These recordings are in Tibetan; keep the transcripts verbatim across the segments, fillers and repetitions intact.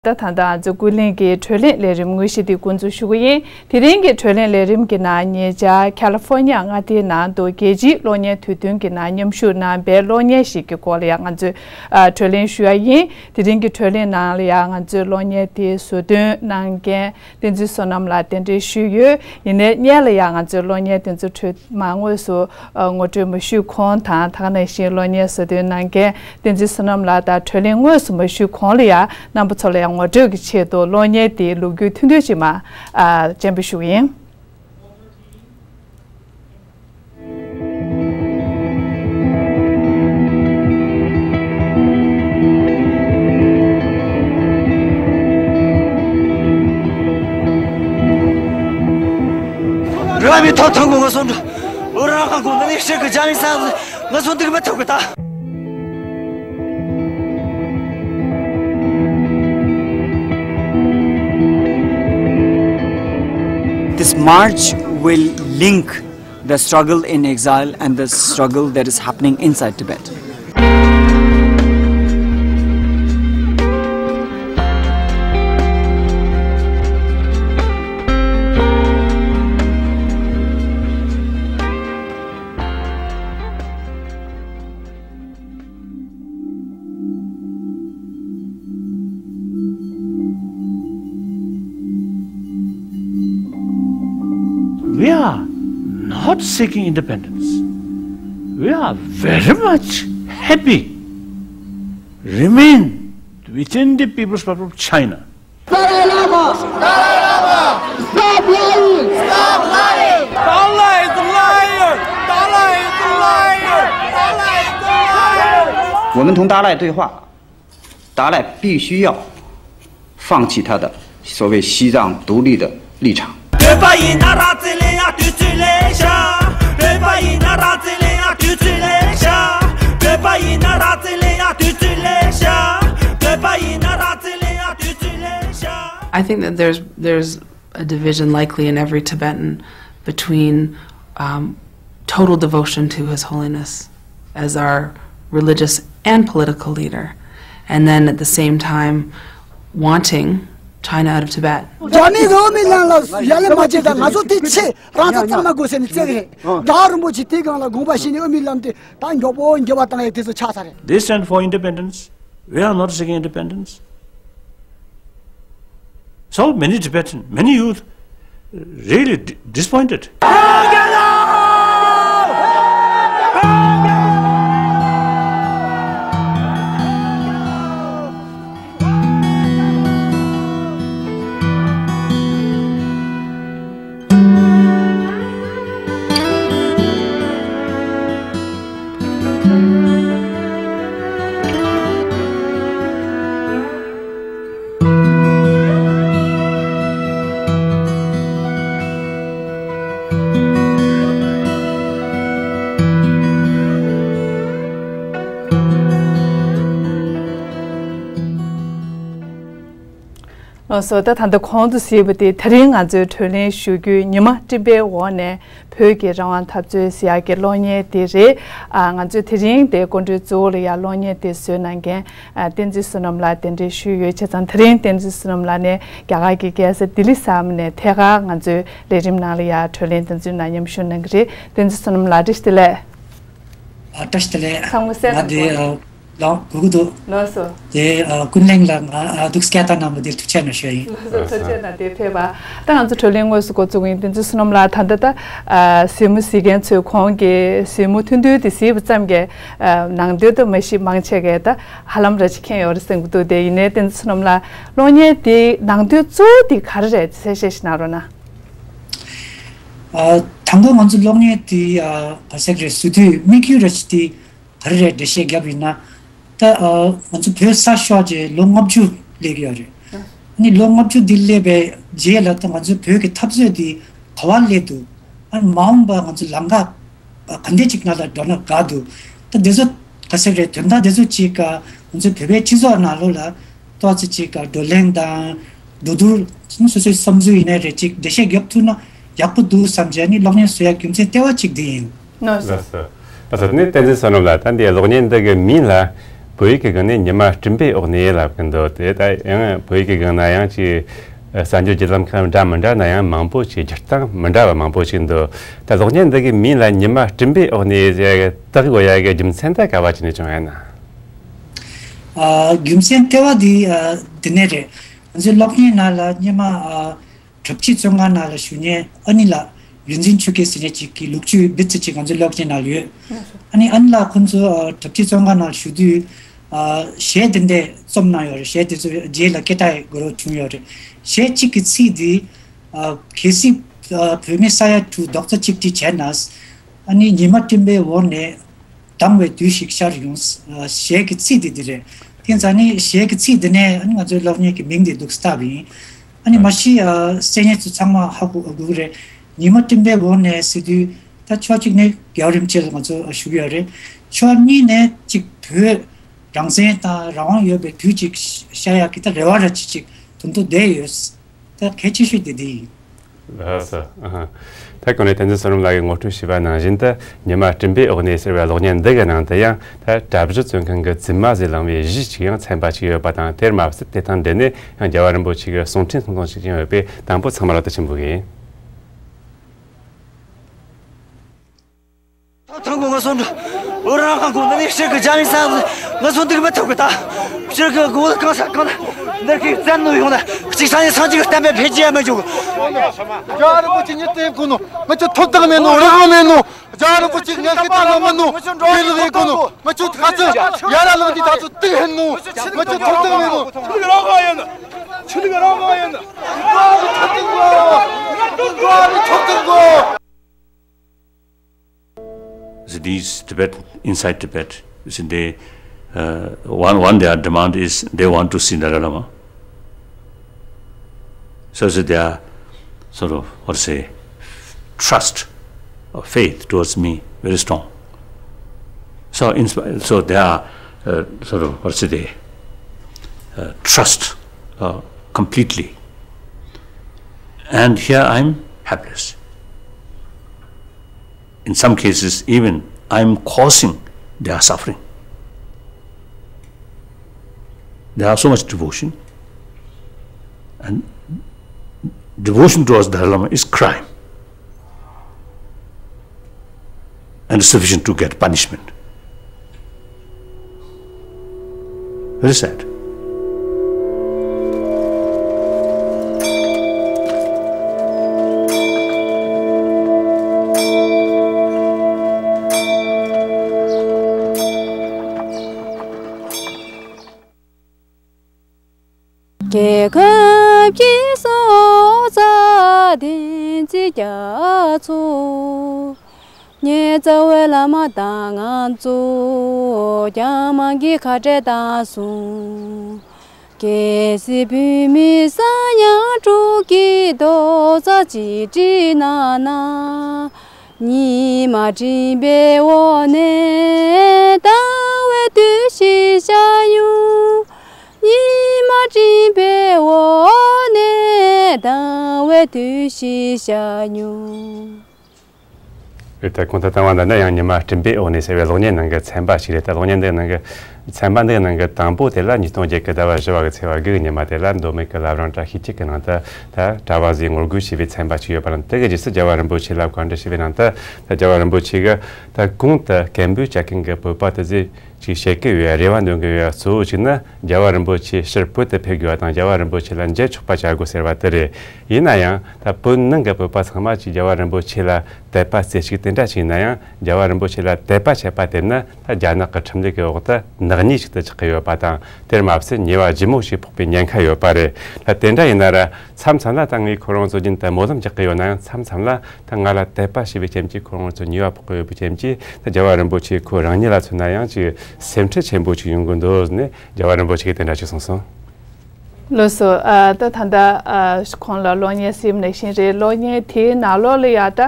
ད་ད་ལྟ་ང་ཚོ་ཀུན་གླེང་གི་བགྲོ་གླེང་ལས་རིམ་དངོས་གཞི་འདི་འགོ་འཛུགས་ཞུ་གི་ཡིན། དེ་རིང་གི་བགྲོ་གླེང་ལས་རིམ་གྱི་ནང་ཉེ་ཆར་ཁ་ལི་ཧྥོ་ཉི་ཡ་མངའ་སྡེའི་ནང་དུ་རྒྱལ་སྤྱིའི་གློག་བརྙན་དུས་སྟོན་གྱི་ནང་མཉམ་ཞུགས་གནང་བའི་གློག་བརྙན་ཞིག་གི་སྐོར་ལ་ཡང་ང་ཚོས་ཨ་བགྲོ་གླེང་ཞུ་ཡ་ཡིན། དེ་རིང་གི་བགྲོ་གླེང་ནང་ལ་ཡང་ང་ཚོས་གློག་བརྙན་དེ་བཟོ་སྐྲུན་གནང་མཁན་བསྟན་འཛིན་བསོད་ནམས་ལགས་གདན་འདྲེན་ཞུས་ཡོད། ཡིན་ནའི་སྔོན་ལ་ཡང་ང་ཚོས་གློག་བརྙན་དེ་ཚོ་འཕྲོས་མ་དངོས་སུ་ཨ་ངོ་སྤྲོད་མ་ཞུས་གོང་དང་། ད་ག་ནང་བཞིན་གློག་བརྙན་བཟོ་སྐྲུན་གནང་མཁན་བསྟན་འཛིན་བསོད་ནམས་ལགས་དང་བགྲོ་གླེང་དངོས་སུ་མ་ཞུས་གོང་ལ་ཡང་རྣམ་པ་ཚོ་ལ་ཡང་ངོ་སྤྲོད་ཀྱི་ཆེད་དུ་གློག་བརྙན་དེའི་ལོ་རྒྱུས་ཐུང་ཐུང་ཅིག་མར་ཨ་སྤྱན་འབུལ་ཞུ་གི་ཡིན། ར་མི་ཐོ་ཐང་གོ་ང་སོང་འགྲོ། ཨོ་ར་ཁང་གོ་ང་ནི་ཤེ་གི་ཇ་མི་ས་ང་སོང་འདུག་མ་ཐུབ་གི་ད། This march will link the struggle in exile and the struggle that is happening inside Tibet. We are not seeking independence. We are very much happy remain within the People's Republic of China. Dalai Lama! Dalai Lama! Stop lying! Stop lying! Dalai is a liar! Dalai is a liar! Dalai is a liar! 我们同达赖对话，达赖必须要放弃他的所谓西藏独立的立场。 བོད་པ་ཡིན་ན་ར་རྩིས་ལེན་ཡ་དུས་ཚོད་ལས་ཤ། བོད་པ་ཡིན་ན་ར་རྩིས་ལེན་ཡ་དུས་ཚོད་ལས་ཤ། བོད་པ་ཡིན་ན་ར་རྩིས་ལེན་ཡ་དུས་ཚོད་ལས་ཤ། བོད་པ་ཡིན་ན་ར་རྩིས་ལེན་ཡ་དུས་ཚོད་ལས་ཤ། I think that there's there's a division likely in every Tibetan between um, total devotion to His Holiness as our religious and political leader, and then at the same time wanting China out of Tibet. རྒྱ་མི་གི་ཨོ་མི་ལམ་ལ་ཡ་ལེ་མ་བྱེད་ད་ང་ཚོ་དེ་ཆེ་རང་ཚོ་གཙང་མ་དགོས་ཟེར་ནས་བཙལ་གི་རེད། ད་རིན་པོ་ཆེ་དེ་སྒང་ལ་དགོངས་པ་བཞེས་ནས་ཨོ་མི་ལམ་དེ་ད་མགྱོགས་པོ་འགྱུར་བ་བཏང་ཡས་དེ་ཚོ་ཆགས་ཚར་རེད། They stand for independence. We are not seeking independence. So many Tibetans, many youth really d- disappointed. ལགས་སོ། ད་ད་ལྟ་གོང་དུ་གཟིགས་པ་དེ་དེ་རིང་ང་ཚོའི་བགྲོ་གླེང་ཞུ་རྒྱུའི་ཉི་མ་སྤྲིན་པའི་འོག་ནས་བོད་ཀྱི་རང་དབང་འཐབ་རྩོད་ཟེར་ཡག་གི་གློག་བརྙན་དེ་རེད། ཨ་ང་ཚོས་དེ་རིང་དེ་སྐུ་མགྲོན་གཙོ་བོ་ལ་ཡ་གློག་བརྙན་དེ་བཟོས་གནང་མཁན་ཨ་བསྟན་འཛིན་བསོད་ནམས་ལགས་གདན་འདྲེན་ཞུས་ཡོད། བྱས་ཙང་དེ་རིང་བསྟན་འཛིན་བསོད་ནམས་ལགས་ནས་རྒྱ་གར་གྱི་རྒྱལ་ས་ལྡི་ལི་གསར་པ་ནས་ཐད་ཀར་ང་ཚོའི་ལས་རིམ་ནང་ལ་ཡ་བགྲོ་གླེང་དེ་ཚོའི་ནང་མཉམ་ཞུགས་གནང་གི་རེད། བསྟན་འཛིན་བསོད་ནམས་ལགས་བཀྲ་ཤིས་བདེ་ལེགས། ཨ་བཀྲ་ཤིས་བདེ་ལེགས། ཚང་མ་གསན་ང་འདི་ཨ་ལགས་གུ་གུ་འདུག་ལགས་སོ། དེ་ཨ་ཀུན་གླེང་ལ་ང་ཨ་འདུག་སྐད་བཏང་གནང་བ་འདིར་ཐུགས་རྗེ་ཆེ་གནང་ཞུ་ཡ་ཡིན། ལགས་སོ། ཐུགས་རྗེ་གནང་། དེ་ཕེབས་པ། ད་ང་ཚོ་བགྲོ་གླེང་དངོས་སུ་འགོ་བཙུགས་ཡིན། བསྟན་འཛིན་བསོད་ནམས་ལགས་ད་ལྟ་ད་ཨ་གཟིགས་མོ་གཟིགས་མཁན་ཚོས་གོང་གི་གཟིགས་མོ་ཐུང་ཐུང་དེ་གཟིགས་པ་ཙམ་གྱིས་ཨ་ནང་དོན་དུ་མ་གཞི་མང་ཆེ་གས་ད་ཧ་ལམ་ར་ཅིག་མཁྱེན་ཡོད་རེད་བསམ་གྱི་འདུག་དེ་ཡིན་ནའི་བསྟན་འཛིན་བསོད་ནམས་ལགས་གློག་བརྙན་དེའི་ནང་དོན་གཙོ་བོ་དེ་ག་རེ་རེད་གསལ་བཤད་ཞིག་གནང་རོགས་གནང་། ཨ་དང་པོ་ང་ཚོ་གློག་བརྙན་དེ་ཨ་ག་ཟེར་རེད་བཟོ་དུས་དམིགས་ཡུལ་ར་ཅིག་དེ་ག་རེ་རེད་འགྲེལ་བཤད་བརྒྱབ་ཡིན་ན། ད་ཨ་ང་ཚོ་བོད་ས་ཤོར་རྗེས་ལོ་ལྔ་བཅུ་སླེབས་ཀྱི་ཡོད་རེད། ཨ་ནི་ལོ་ལྔ་བཅུ་འདི་སླེབས་པའི་རྗེས་ལ་ད་ང་ཚོ་བོད་ཀྱི་འཐབ་རྩོད་འདི་ག་པར་སླེབས་འདུག་ཨ་ནི་མ་འོངས་པ་ང་ཚོ་ལམ་ཁ་ག་འདྲས་ཅིག་ནང་ལ་འགྲོ་ན་དགའ་འདུག་ད་འདི་ཚོ་ག་ཟེར་རེད། དོན་དག་འདི་ཚོ་ཅིག་ང་ཚོ་བོད་པའི་སྤྱི་ཚོགས་ནང་ལོགས་ལ་ཏོག་ཙམ་ཅིག་བགྲོ་གླེང་དང་གྲོས་བསྡུར་སོ་སོའི་བསམ་ཚུལ་ཡིན་ནའི་རེད་ཅིག་འགྲེལ་བཤད་རྒྱབ་ཐུབ་ན་ཡག་པོ་འདུག་བསམ་བྱས་ནི་གློག་བརྙན་བཟོ་ཡག་རྒྱུ་མཚན་ལྟེ་བ་གཅིག་འདི་ཡིན། ལགས་སོ། ལགས་སོ། ལགས་སོ། དེ་ནས་བསྟན་འཛིན་བསོད་ནམས་ལགས། ད་འདི་གློག་བརྙན་འདི་གི་མིང་ལ་ད་ བོད་ཡིག་གི་སྒང་ནས་ཉི་མ་སྤྲིན་པའི་འོག་ནས་ལབ་ཀྱི་འདུག་དེ་ད་ཡང་བོད་ཡིག་གི་སྒང་ན་ཡང་ཅིག་གསར་འགྱུར་བརྒྱུད་ལམ་ཁག་འདྲ་མི་འདྲ་ན་ཡང་མང་པོ་ཞིག་བསྒྱུར་སྟངས་མི་འདྲ་བ་མང་པོ་ཞིག་འདུག་ད་གློག་བརྙན་འདི་གི་མིང་ལ་ཉི་མ་སྤྲིན་པའི་འོག་ནས་ཟེར་གི་བཏགས་དགོས་ཡ་གི་རྒྱུ་མཚན་དེ་ག་བ་ཅིག་ནས་བྱུང་ཡ་ན། ཨ། རྒྱུ་མཚན་ལྟེ་བ་འདི་ཨ་འདི་ནས་རེད། ང་ཚོའི་གློག་བརྙན་ནང་ལ་སྔོན་མ་ཨ་གྲུབ་ཆེན་བཙོན་ཁང་ནང་ལ་བཞུགས་མཁན་ཨ་ནི་ལགས་ཡོངས་འཛིན་ཆོས་སྐྱིད་ཟེར་མཁན་ཅིག་གི་ལོ་རྒྱུས་འདི་ཙམ་ཅིག་ང་ཚོའི་གློག་བརྙན་ནང་ལ་ཡོད། ཨ་ནི་ཨ་ནི་ལགས་ཁོང་ཚོ་ཨ་གྲུབ་ཆེན་བཙོན་ཁང་ནང་ལ་བཞུགས་དུས་ཨ་གཞས་འདི་འདྲ་རྩོམ་གནང་ཡོད་རེད། གཞས་དེ་ཚོ་རྗེས་ལ་སྐད་གྲགས་ཡོད་རོགས་བྱུང་ཡོད་རེད། གཞས་གཅིག་གི་ཚིག་འདི་ཨ་གལ་སྲིད་ཨ་བོད་མི་ས་ཡ་དྲུག་རྡོག་རྩ་གཅིག་སྒྲིལ་བྱས་ན་ཨ་ནི་ཉི་མ་སྤྲིན་པའི་འོག་ནས་ལྡང་བའི་དུས་ཤིག་ཤར་ཡོང་། ཨ་གཞས་ཀྱི་ཚིག་འདི་འདི་རེད། དེ་ཙང་ནི་གཞས་ཀྱི་ཚིག་འདི་ནས་ཨ་ནི་ང་ཚོའི་གློག་བརྙན་གྱི་མིང་འདི་འདུག་སེ་བཏགས་པ་ཡིན། ཨ་ནི་མ་གཞི་ཨ་གསན་མཁན་ཚོ་ཚང་མ་ཧ་གོ་ཨ་གོ་གི་རེད། ཉི་མ་སྤྲིན་པའི་འོག་ནས་ཟེར་དུས་ད་ཕྱོགས་གཅིག་ནས་རྒྱལ་བ་རིན་པོ་ཆེ་ལ་ང་ཚོ་ཞུ་གི་ཡོད་རེད། ཕྱོགས་གཉིས་ནས་གཅིག་བོད་རང་བཙན་དང་རང་དབང་ཡོད་པའི་དུས་གཅིག་ཤར་ཡག་གི་ད་རེ་བ་ར་ཅིག་ཅིག་དོན་དུ་བསྡད་ཡོད། ད་གལ་ཆེ་ཤོས་དེ་དེ་ཡིན། ལགས་སོ། ཨ་ཧ། ད་གོང་ནས་བསྟན་འཛིན་བསོད་ནམས་ལགས་ཀྱིས་ངོ་སྤྲོད་ཞུས་པ་ནང་བཞིན་དུ་ཉི་མ་སྤྲིན་པའི་འོག་ནས་ཟེར་བའི་གློག་བརྙན་འདི་གི་ནང་དུ་ཡང་ད་གྲྭ་བཞི་བཙོན་ཁང་གི་བཙུན་མ་ཟེར་ལངས་པའི་གཞས་ཅིག་ཡང་ཚན་པ་ཅིག་ཡོད་པ་དང་། དེར་མ་ཟད་དེ་དང་འབྲེལ་ནས་ཡང་རྒྱལ་བ་རིན་པོ་ཆེ་གི་གསུང་འཕྲིན་ཐུང་ཐུང་ཞིག་ཀྱང་ཡོད་པས། དང་པོ་ཚང་མ་ལ་ཐུགས་རྗེ་ཆེན་པོ་ཞུ་གི་ཡིན། ཐང་གོ་ང་སོང་འགྲོ། འོ་རང་ཁང་གོ་ནི་ཤེར་གི་ཇ་མི་ས་ང་སོང་འདུག་མི་ཐུབ་གི་ད། ཤེར་གི་གོ་ལ་གང་ས་གང་ན་འདིར་གི་བཙན་ནོ་ཡོང་ན་གཅིག་ས་ནི་སང་གཅིག་གི་བསྟན་པའི་འཕེལ་རྒྱས་མི་འཇུག་རྒྱལ་བ་རིན་པོ་ཆེ་ཉིད་དེ་གོ་ནོ་ང་ཚོ་ཐོབ་ཐང་མེད་ནོ། རང་དབང་མེད་ནོ། རྒྱལ་བ་རིན་པོ་ཆེ་ངན་སྐད་བཏང་ལ་མི་ནོ། དེ་ལ་ཡིན་གོ་ནོ། ང་ཚོ་ཐག་ཚོད་ཡ་ར་ལངས་དུས་ད་ཚོ་སྡུག་ཧེ་ནོ། ང་ཚོ་ཐོབ་ཐང་མེད་ནོ། ཆི་ལུགས་རང་དབང་ཡིན་ནོ། ཆི་ལུགས་རང་དབང་ཡིན་ནོ། ཐོབ་ཐང་གོ། ཐོབ་ཐང་གོ། So these Tibet, inside Tibet, you see, they, uh, one, one their demand is they want to see Dalai Lama. So, so their sort of, what to say, trust or faith towards me very strong. So, in, sp- so they are, uh, sort of, what to say, they uh, trust uh, completely. And here I'm helpless. In some cases, even I'm causing their suffering. They have so much devotion, and devotion towards Dalai Lama is crime and sufficient to get punishment. Very sad. རྒྱལ་ཁབ་ཀྱི་སྲོག་རྩ་བདེན་ཚིག་རྒྱ་མཚོ། ངེད་རྩ་བའི་བླ་མ་དང་ང་ཚོ་རྒྱ་དམར་གྱི་ཁ་བྲལ་དང་གསུམ། གལ་སྲིད་བོད་མི་ས་ཡ་དྲུག་གི་རྡོག་རྩ་གཅིག་སྒྲིལ་གནང་ན། ཉི་མ་སྤྲིན་པའི་འོག་ནས་ལྡང་བའི་དུས་ཤིག་ཤར་ཡོང་། ཉི་མ་སྤྲིན་པའི་འོག་ནས་ལྡང་བའི་དུས་ཤིག་ཤར་ཡོང་། རེད། ད་གོང་དུ་བཏང་བ་འདི་ནི་ཡང་ཉི་མ་སྤྲིན་པའི་འོག་ནས་ཟེར་བའི་གློག་བརྙན་ནང་གི་ཚན་པ་ཞིག་རེད། ད་གློག་བརྙན་འདིའི་ནང་གི་ཚན་པ་འདིའི་ནང་གི་དང་པོ་དེ་ལ་ཉིས་སྟོང་བརྒྱད་ཀྱི་ཟླ་བ་བཞི་བ་གི་ཚེས་པ་དགུ་གི་ཉི་མ་དེ་ལ་མདོ་སྨད་ཀྱི་བླ་བྲང་བཀྲ་ཤིས་འཁྱིལ་གྱི་ནང་དུ་ད་གྲྭ་བ་ཟིག་ངོ་རྒོལ་བྱས་པའི་ཚན་པ་ཞིག་ཡོད་པ་ལ། དེ་གི་རྗེས་སུ་རྒྱལ་བ་རིན་པོ་ཆེ་ལ་བཀའ་འདྲི་ཞུས་པའི་ནང་དུ། ད་རྒྱལ་བ་རིན་པོ་ཆེ་གིས་ད་གོང་དུ་སྐད་འབོད་བྱེད་མཁན་གྱི་བོད་པ་དེ་ཚོས་ཅིག་བཤད་ཀྱི་ཡོད། རེ་བ་འདོན་གྱི་ཡོད། གཙོ་བོ་གཅིག་ནི་རྒྱལ་བ་རིན་པོ་ཆེ་ཕྱིར་བོད་དུ་ཕེབས་དགོས་པ་དང་། རྒྱལ་བ་རིན་པོ་ཆེ་ལ་མཇལ་ཆོག་པ་བྱ་དགོས་ཟེར་བ་དེ་རེད། ཡིན་ན་ཡང་ད་བོད་ནང་གི་བོད་པ་ཚང་མ་ཅིག་རྒྱལ་བ་རིན་པོ་ཆེ་ལ་དད་པ་རྩེ་གཅིག་དེ་འདྲ་ཞིག་ཡིན་ན་ཡང་། རྒྱལ་བ་རིན་པོ་ཆེ་ལ་དད་པ་བྱེད་པ་དེ་ནི་ད་རྒྱ་ནག་གི་ཁྲིམས་ལུགས་ཀྱི་འོག་ཏུ་ནག་ཉེས་ཤིག་ཏུ་ཆགས་ཀྱི་ཡོད་པ་དང་། དེར་མ་ཟད་ཉེས་པ་ལྗིད་མོ་ཞིག་ཕོག་པའི་ཉེན་ཁ་ཡོད་པ་རེད། ད་དེ་འདྲ་ཡིན་ན་ར། མཚམས་མཚམས་ལ་ད་ངས་ཁོ་རང་ཚོ་རྒྱུན་དུ་སྨོན་ལམ་རྒྱག་གི་ཡོད་ན་ཡང་། མཚམས་མཚམས་ལ་ད་ང་ལ་དད་པ་བྱས་པའི་རྐྱེན་གྱིས། ཁོ་རང་ཚོ་ཉེས་པ་ཕོག་གི་ཡོད་པའི་རྐྱེན་གྱིས། ད་རྒྱལ་བ་རིན་པོ་ཆེ་ཁོ་རང་ཉིད་ལ་མཚོན་ན་ཡང་ཅིག་སེམས་ཁྲལ་ཆེན་པོ་ཅིག་ཡོང་གི་འདུག་ཟེར་ནས་རྒྱལ་བ་རིན་པོ་ཆེ་གིས་དེ་འདྲ་ཅིག་གསུངས་སོང་། ལགས་སོ། ཨ་ད་ད་ལྟ་ཨ་ཁོང་ལ་གློག་བརྙན་གཟིགས་ནང་བཞིན་རེད། གློག་བརྙན་དེའི་ནང་ལོགས་ལ་ཡ་ད་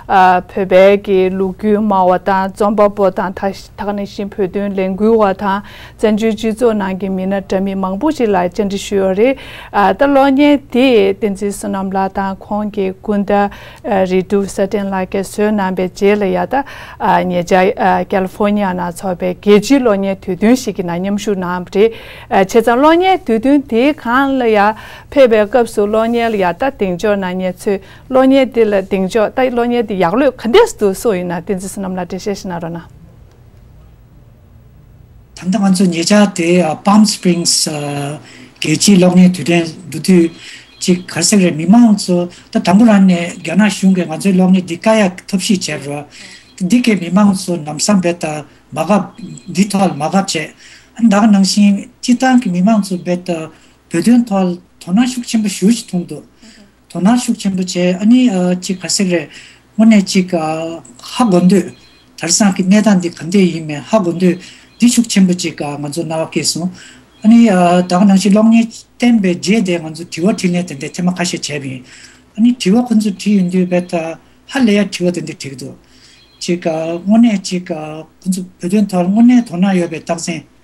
ཨ་བོད་པའི་གི་ལོ་རྒྱུས་སྨྲ་བ་དང་རྩོམ་པ་པོ་དང་ད་ད་ག་ནང་བཞིན་བོད་དོན་ལས་འགུལ་བ་དང་བཙན་བྱོལ་སྤྱི་ཚོགས་ནང་གི་མི་སྣ་འདྲ་མིན་མང་པོ་ཞིག་ལ་བཅར་འདྲི་ཞུས་ཡོད་རེད། ཨ་ད་གློག་བརྙན་དེ་བསྟན་འཛིན་བསོད་ནམས་ལགས་དང་ཁོང་གི་སྐུ་ཟླ་ཨ་རི་ཏུ་ས་ཏན་ལགས་ཀྱིས་བཟོས་གནང་པའི་རྗེས་ལ་ཡ་ད་ཨ་ཉེ་ཆར་ཨ་ཀལ་ཧྥོར་ཉི་ཡ་ནང་འཚོགས་པའི་རྒྱལ་སྤྱིའི་གློག་བརྙན་དུས་སྟོན་ཞིག་གི་ནང་མཉམ་ཞུགས་གནང་བ་རེད། ཨ་བྱས་ཙང་གློག་བརྙན་དུས་སྟོན་དེའི་སྒང་ལ་ཡ་ཕེབས་པའི་སྐབས་སུ་གློག་བརྙན་ལ་ཡ་ད་གདེང་འཇོག་གནང་མཁན་ཚོས་གློག་བརྙན་དེ་ལ་གདེང་འཇོག་ད་གློག་བརྙན་དེ་ཡག་ལོས་ག་འདྲས་སུ་འདུག་སོགས་ཡིན་ན་བསྟན་འཛིན་བསོད་ནམས་ལགས་འགྲེལ་བཤད་ཞིག་གནང་རོགས་གནང་། ད་ལྟ་ང་ཚོ་ཉེ་ཆར་དེ་ཨ་Palm Springs ཨ་རྒྱལ་སྤྱིའི་གློག་བརྙན་དུས་དྲན་འགྲོ་དུས་ཅིག་ག་རེ་ཟེར་རེད། མི་མང་ཚོ་ད་དང་པོ་རང་ནས་རྒྱ་ནག་གཞུང་གིས་ང་ཚོའི་གློག་བརྙན་འདི་བཀག་ཡག་ཐབས་ཤེས་བྱས་རོགས། འདི་གས་མི་མང་ཚོ་ལམ་སང་རྦད་དེ་མ་དགའ། འདི་ཐོག་ལ་མ་དགའ་བྱས། ད་ག་ནང་བཞིན་སྤྱིར་བཏང་གི་མི་མང་ཚོ་རྦད་དེ་བོད་དོན་ཐོག་ལ་དོ་སྣང་ཤུགས་ཆེན་པོ་ཞེ་པོ་ཅིག་མཐོང་འདུག་དོ་སྣང་ཤུགས་ཆེན་པོ་བྱས། ཨ་ནི་ཨ་ཅིག་ག་རེ་ཟེར་རེད། དངོས་གནས་ཅིག་ཨ་ཧ་གོ་འདོད། དེང་སང་གི་གནས་སྟངས་འདི་ག་འདྲས་ཡིན་མིན་ཧ་གོ་འདོད་འདི་ཤུགས་ཆེན་པོ་ཅིག་ཨ་ང་ཚོ་རྣ་བར་སྐྱེས་སོང་། ཨ་ནི་ཨ་ད་ག་ནང་བཞིན་གློག་བརྙན་བསྟན་པའི་རྗེས་དེ་ང་ཚོ་དྲི་བ་དྲིས་ལན་དེ་འདྲ་ཐེངས་མ་ཁ་ཤས་བྱས་པ་ཡིན། ཨ་ནི་དྲི་བ་ཁོ་ཚོས་དྲིས་ཡོང་དུས་རྦད་དེ་ཧ་ལས་ཡ་དྲི་བ་དེ་འདྲ་དྲི་གི་འདུག་ཅིག་ཨ་དངོས་གནས་ཅིག་ཨ་ཁོ་ཚོ་བོད་དོན་ཐོག་དངོས་གནས་དོ་སྣང་ཡོད་པའི་རྟགས་མཚན།